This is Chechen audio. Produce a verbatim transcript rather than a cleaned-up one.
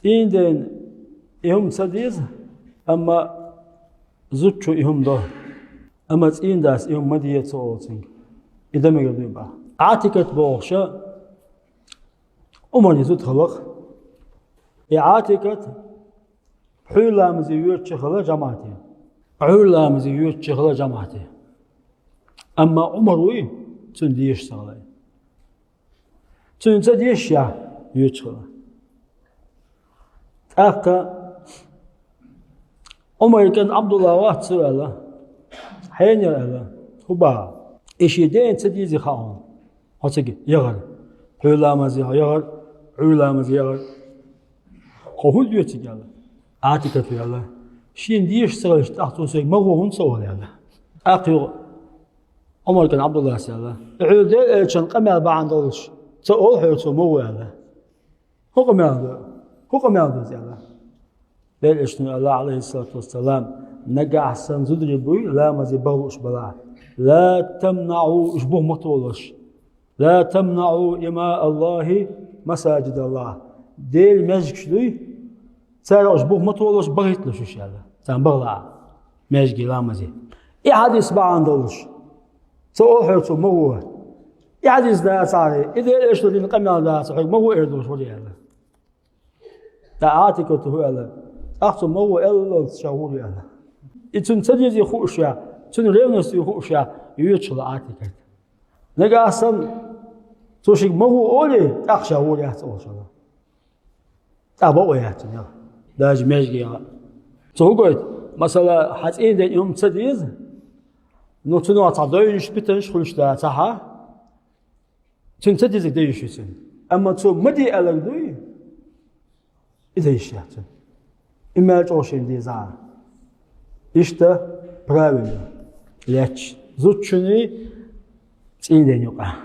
ЦӀийнан дена и хӀума ца деза, амма зудчо и хӀума до. Амма цӀийнан дас и хӀума ма де ца олу цуьнга. И дан мегар дуй бах. Ӏатикат бохуша Ӏумаран зуда хилла-кх. И Ӏатикат пхьуьйра ламазе йоьдуш хилла жамаӀате. Пхьуьйра ламазе йоьдуш хилла жамаӀате. Амма Ӏумар вуй, цуьнан дезаш ца хилла. Цуьнан ца дезаш яхь йоьдуш хилла. ТӀаккха Ӏумаран кӀант Ӏабдулла вац цо аьлла. Хьенера аьлла. ХӀун бах? И шен дена ца дезий хаьа хьуна. Хьо цига яхар. Пхьуьйра ламазе хьо яхар, Ӏуьйра ламазе яхар. Хьо хӀунда йоьду цига аьлла? Ӏатиката аьлла. Шена дезаш ца хилча, тӀаккха цо соьга ма гӀо хӀунда ца олу аьлла. ТӀаккха юха Ӏумаран кӀант Ӏабдуллас аьлла. Хьоьга Делан элчанан къамел бахьана долуш ца олу хьоьга цо ма гӀо аьлла. ХӀун къамел ду? ХӀун къамел ду иза аьлла? Делан элчано аьлла, Ӏалайхиссалату вассалам, нагахь санна зударий буй, ламазе бан лууш балахь. Ла тамнаӀу, уьш бух ма толаш. Ла тамнаӀу имаӀ Аллахи масаджид Аллах. Делан маьждигаш дуй, царах уьш бух ма толаш, бахийталаш уьш аьлла. Царна бан лаахь, маьждиге ламазе. И хьадис бахьана долуш ца олу хьоьга цо ма гӀо. И хьадис дацахьара, и Делан элчано дина къамел дацахь, хьоьга ма гӀо эр долуш вара аьлла. ТӀаккха Ӏатиката хӀун аьлла? ТӀаккха цо ма гӀо аьллалц ша гӀур аьлла. И цуьнан ца дезий хууш яхь, цуьнан ревность юй хууш яхь, йоьдуш хилла Ӏатикат. Нагахь санна цо шега ма гӀо олий, тӀаккха ша гӀур яц олуш хилла. ТӀаккха бакъо яц цуьнан яла. Даже маьждиге яла. Цо хӀун гойту? Масала, хьан цӀийнан дена и хӀума ца деза, ну, цунах цхьа дойнаш, питанаш хуьлуш дацахь, цуьнан ца дезарг дан йиш ю цуьнан. Амма цо ма де аьлларг дуй, и дан йиш яц цуьнан. И мел чӀогӀа шена дезахь. Иштта правило лаьтташ зудчунний цӀийнан дена юкъахь.